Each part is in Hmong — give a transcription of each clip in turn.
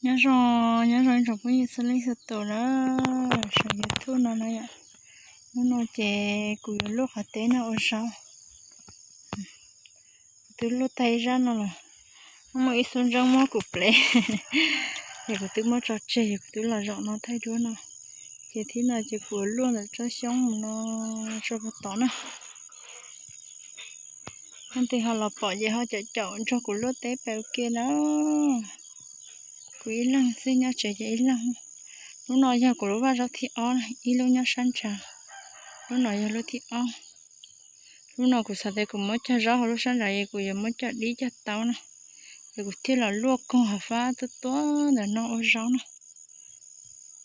Nyob zoo, nyob zoo ib tsoom phooj ywg txhua leej txhua tus na, saum YouTube no na yom. Hnub no ces kuv yuav luaj qhov teb no ua zaub. Kuv twb luaj tag ib zaj no los muaj ib xub ntseeb muab kuv plev, ces kuv twb muab tso tseg, kuv twb los zaum no thaij duab no. Ces thib no ces kuv luaj ntawm tsob xyoob mus no tso puag tod na. Leej twg ho los pom ces ho caum caum nrog kuv luaj teb pem ua ke na. Kuv ib leeg xwb, nyob tsev ces ib leeg. Lub no yog kuv lub vaj zaub thib ob, ib lub nyob sab nrad. Lub no yog lub thib ob. Lub no kuv xav tias kuv muab cog zaub hauv lub sab nrad es kuv yuav muab cog dib cog taub na, es kuv thiaj los luaj koog hav fab tuaj tuaj ntawm no ua zaub na.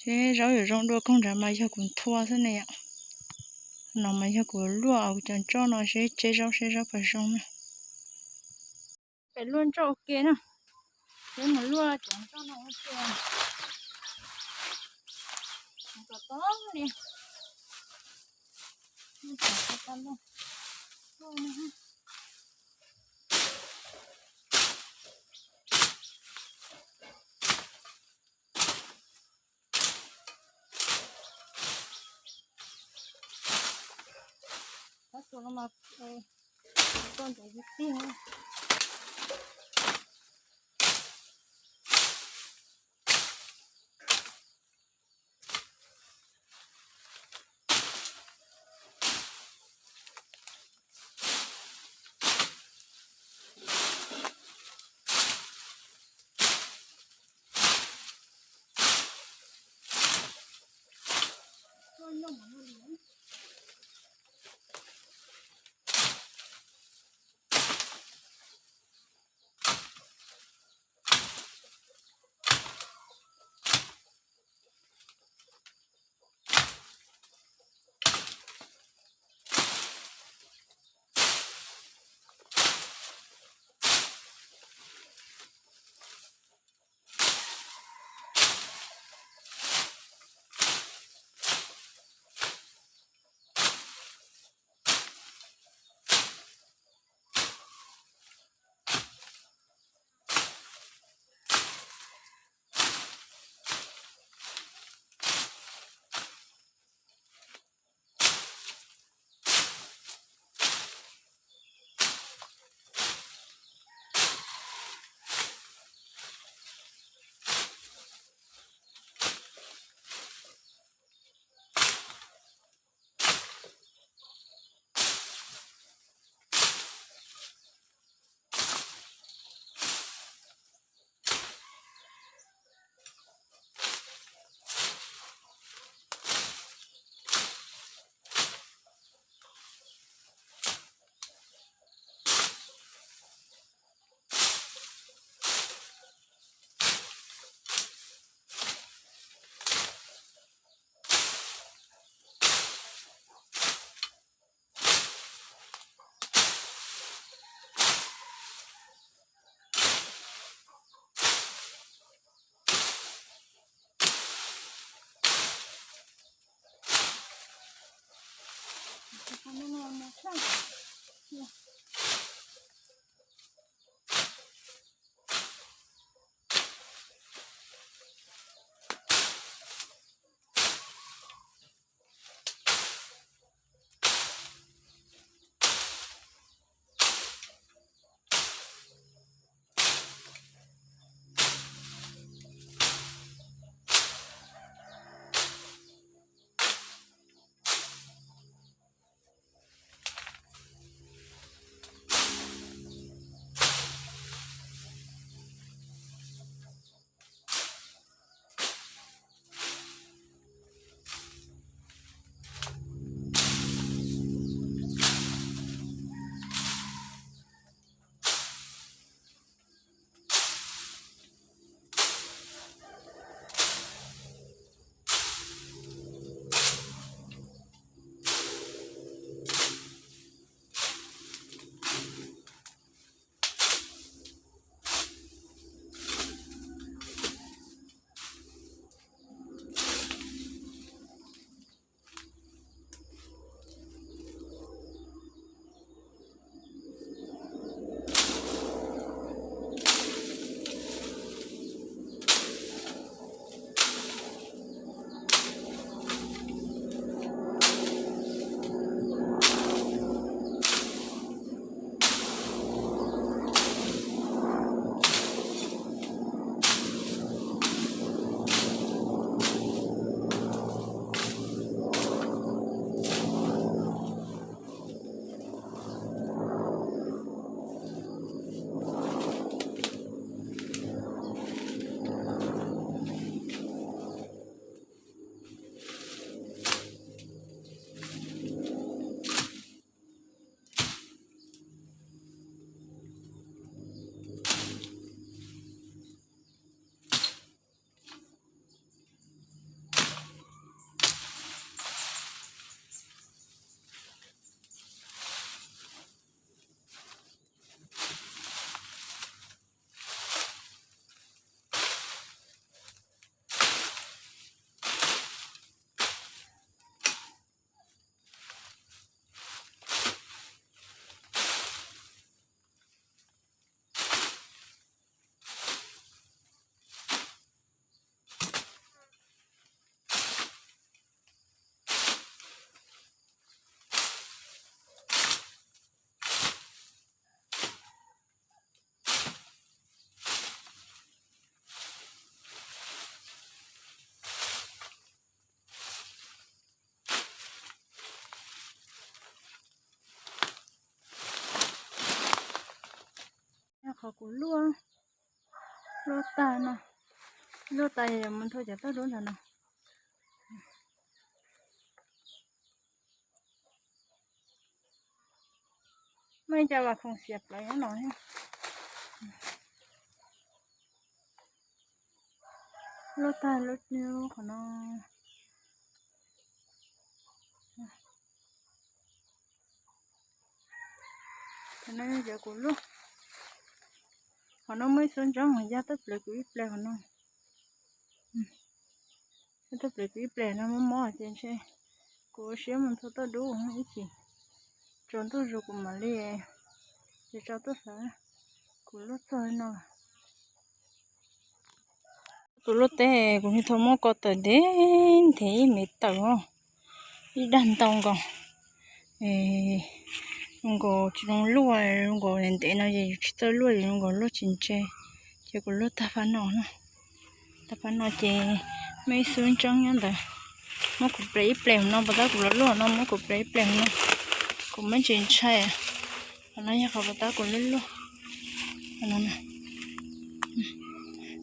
Seb zaub yuav zoo dua koog nrad mas yog kuv nthua xwb ne yom. No mas yog kuv luaj kuv cov ntsoj no seb tseb zaub seb zaub puas zoo na. Pem luaj ntsoj ua ke na. Peb mus luaj cov ntsoj no ua ke. Kom tau li. Tab tus no mas tuaj ntawd tiag tiag. Luaj, luaj tag no, luaj tag yog mus nthua cov toj dub ntawd no. Muaj ib co vas khoom xiav plawv nyob no. Luaj tag lub qhov no. Qhov no yog cov kuv luaj. Qhov no muaj ib xub ntsoog ya tawj plev kuv ib pliag qhov no. Tawj plev kuv ib pliag no mob mob ces ntshe kuv ua siab mus nthua toj dub ib chim. Tsaus ntuj zus kuv mam li ces tso tuaj hlawv. Kuv luaj txog no. Kuv luaj teb kuv niag thau muab ko tawm ntev ntev ib me tawm, ib dag ntau nkaus. Zoo nkaus tsis zoo luaj, zoo nkaus ntev ntev no ces yus tsis txawj luaj, yus zoo nkaus luaj tsis ntse. Ces kuv luaj tag fab no, tag fab no ces muaj ib xub ntsoog nyob ntawd. Muab kuv plev ib pliag no, puas tab kuv los luaj no, muab kuv plev ib pliag no. Kuv muab tsis ntshai. Qhov no yog qhov puas tab kuv luaj luaj.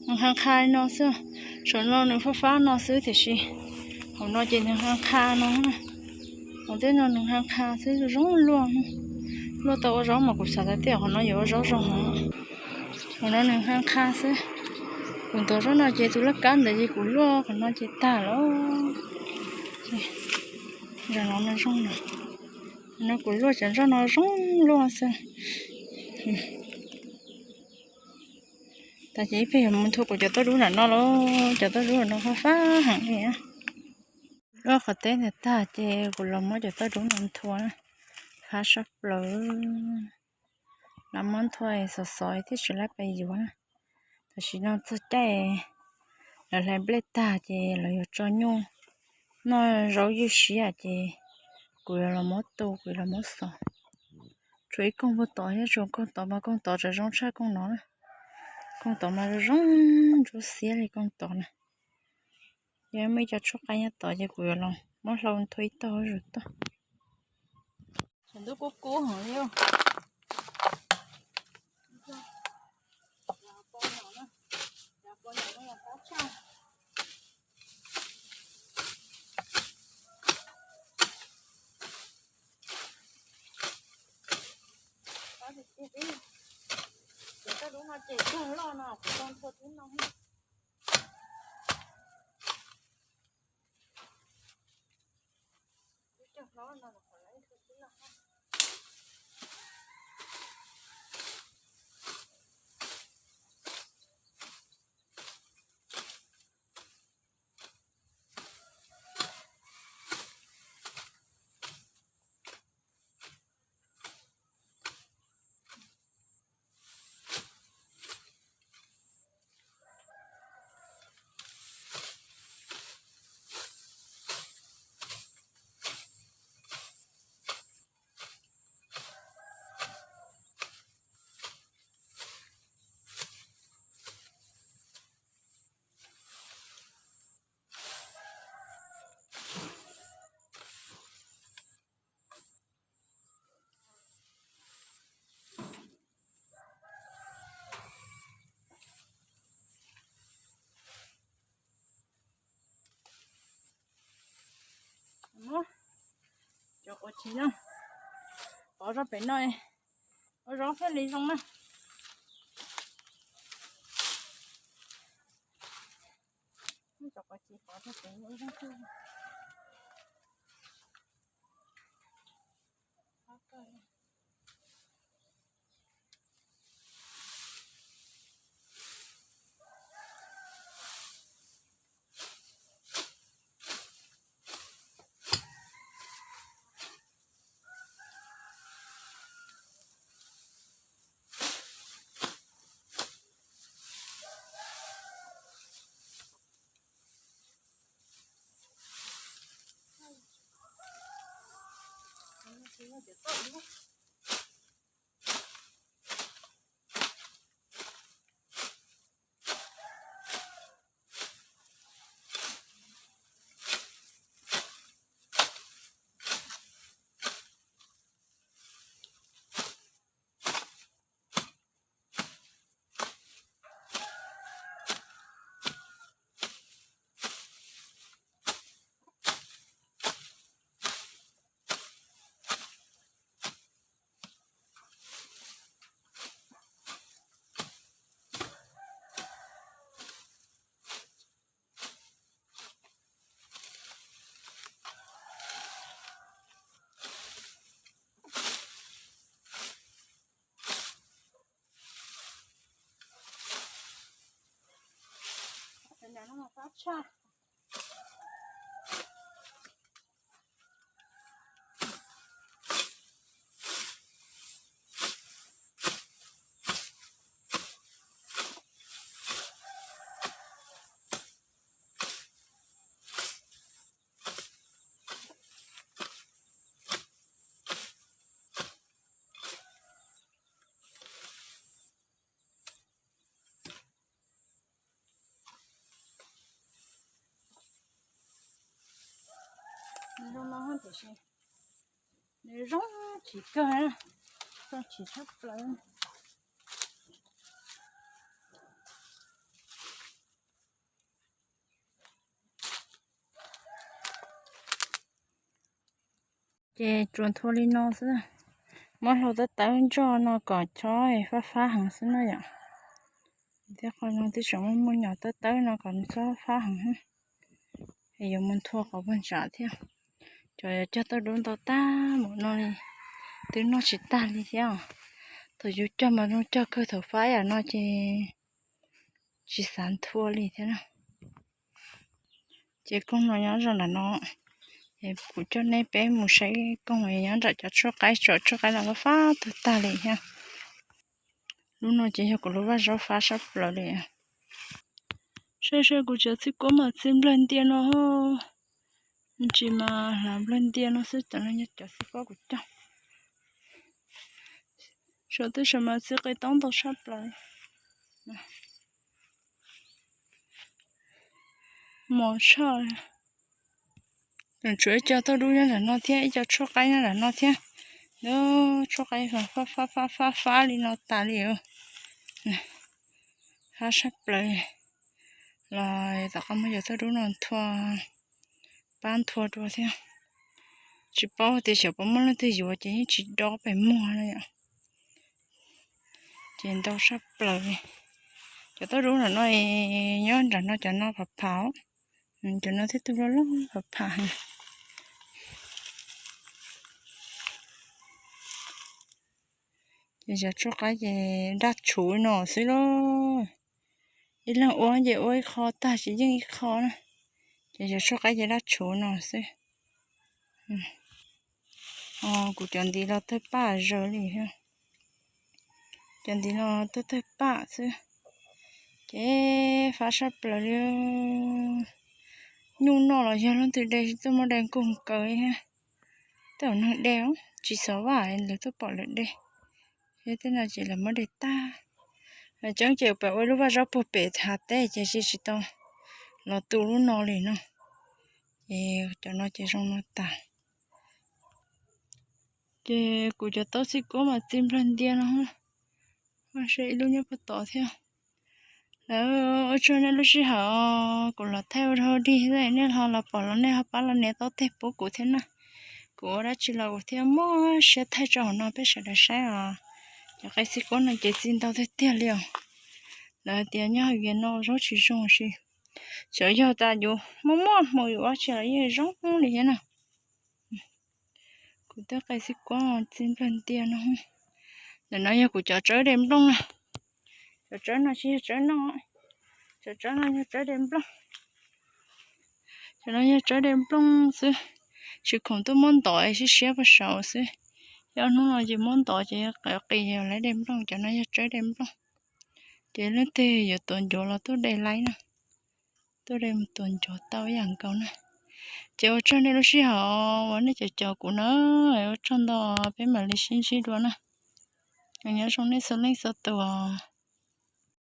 Nws qha qha li no xwb, saum no nws fab fab no xwb tiam sis hauv no ces nws qha qha no. Hauv tej no nws qha qha xwb, zoo luaj. Luaj tau ua zaub mas kuv xav tias tej qhov no yuav ua zaub zoo heev. Qhov no nws qha qha xwb. Kuv ntaus zaub no ces tus laj kab ntawd ces kuv luaj qhov no ces tag lawm. Zaum no nws zoo no, no kuv luaj cov zaub no zoo luaj xwb. Tas ces ib pliag yuav mus nthua kuv cov toj dub nram no lauj, cov toj dub no fab fab heev li. Luaj qhov teb ntawd tag ces kuv los muab cov toj dub no nthua, fab sab plaws. Los muab nthua xov xov thiaj tsis lab pes yuav. Tam sim no txog caij lawv hlais nplej tag ces lawv yuav tso nyuj noj zaub ywj siab ces kuv yuav los muab tu, kuv yuav los muab xov. Tshuav ib koog puag tod thiab, tshuav koog tod mas koog tod tseem zoo tshaj koog no na. Koog tod mas zoo zoo ntsuab xiab li koog tod na. Yog muaj ib co tshuab qaib nyob tod ces kuv yuav los muab hlau nthua ib tog zuj zus tuaj. Tshav ntuj kub kub heev li. Cov toj dub no ces cog loj no kuv tau nthua tib no. Muab cov quav chiv no pov rau pem no, ua zaub thiaj li zoo na. Muab cov quav chiv pov rau pem no ua zaub thiaj zoo. Cas no mas fab tshaj. Zoo no tiam sis nws zoo chim kawg, zoo chim tshaj plaws. Ces tsuas nthua li no xwb. Muab hlau tab tawb ntsoj no kom chob fab fab heev xwb na yom. Thiab qhov no twb tseem muaj muaj nyom tab tawb no kom nws txhob fab heev. Es yuav mus nthua qhov puag ntsam thiab. Cov yuav cog tauj dub ntau tag npaum no li, twb noj tsis tag li thiab os. Thaum yus cog mas zoo cog kawg, thaum fab yam no ces tsis xav nthua li thiab na. Ces koog no nyob zog nram no, es kuv coj nej peb mus saib koog nyob nram cov tshuaj qaib, tshuaj qaib no fab fab tug tag li thiab. Lub no ces yog kuv lub vaj zaub fab sab plaws li. Saib saib kuv cov txij kuab mas txi nplawg ntia no, tsis mas hlav nplawg ntia no xwb, cov no yog cov txij kuab kuv cog. Saum twb saum mas txi qe taub ntau tshaj plaws. Mos tshaj. Tseem tshuav ib co tauj dub nyob nram no thiab, ib co tshuaj qaib nyob nram no thiab. Tshuaj qaib fab fab fab fab li no tas li. Fab sab plaws. Los tom qab muab cov tauj dub no nthua, pab nthua dua thiab. Tsis paub tias xyov puas muaj leej twg yuav ces yeej tsis dob pem muag na yom. Ces ntau sab plaws li. Cov tauj dub nram no, nyob nram no cov no phav phav, cov no thiab tug loj loj phav phav. Ces cov tshuaj qaib ces daj tshuv no xwb lauj. Ib leeg ua ces ua ib qho tag tsis yeej ib qho na. Ces cov tshuaj qaib ces daj tshuv no xwb. Kuv cov ntiv los tawg paj zaws li thiab. Cov ntiv los tawg tawg paj xwb. Ces fab sab plaws li. Nyuj noj los yog leej twg de tsis tuaj muab de nkaug nkaws thiab. Tej zaum neeg de tsis xov vaj lawv tuaj pom lawv de. Thiab tej no ces lawv muab de tag. Lawv coob ces pem ua ib lub vaj zaub puag pem hav teb ces tsis tau los tu lub no li no. Ces cov no ces zoo no tas. Ces kuv cov tauj txij kuab mas txi nplawg ntia no. Ua se ib lub nyob puag tod thiab. Lawv ua tsaug nej lub sij hawm, kuv los thaij ua dog dig, nej ho los pom los nej ho pab los nias taub teg pub kuv thiab na. Kuv ua dab tsi los kuv thiaj muaj siab thaij tso hauv no peb sawv daws saib os. Cov qaib txij kuab no ces txi ntau tiag tiag li os. Lawv tias nyob hauv Vias no zaub tsis zoo, xyov yog tas yus muaj muaj hmoo yus ua tsi los yeej zoo li thiab na. Kuv tej qaib txij kuab txi nplawg ntia no. Ntawm no yog kuv cov tsawb de nplooj na. Cov tsawb no tsis yog tsawb noj, cov tsawb no yog tsawb de nplooj. Cov no yog tsawb de nplooj xwb, tsis khoom tuaj muab ntov siab siab puag saud xwb. Yog hnub no ces muab ntov ces qis qis lawv de nplooj, cov no yog tsawb de nplooj. Ces leej twg yuav tuav ncuav los tuaj de laib na, tuaj de mus tuav ncuav tau ib yam nkaus na. Ces ua tsaug nej lub sij hawm uas nej caum caum kuv na, ua tsaug ntau, peb mam li sib ntsib dua na. Nyob zoo nej txhua leej txhua tus os.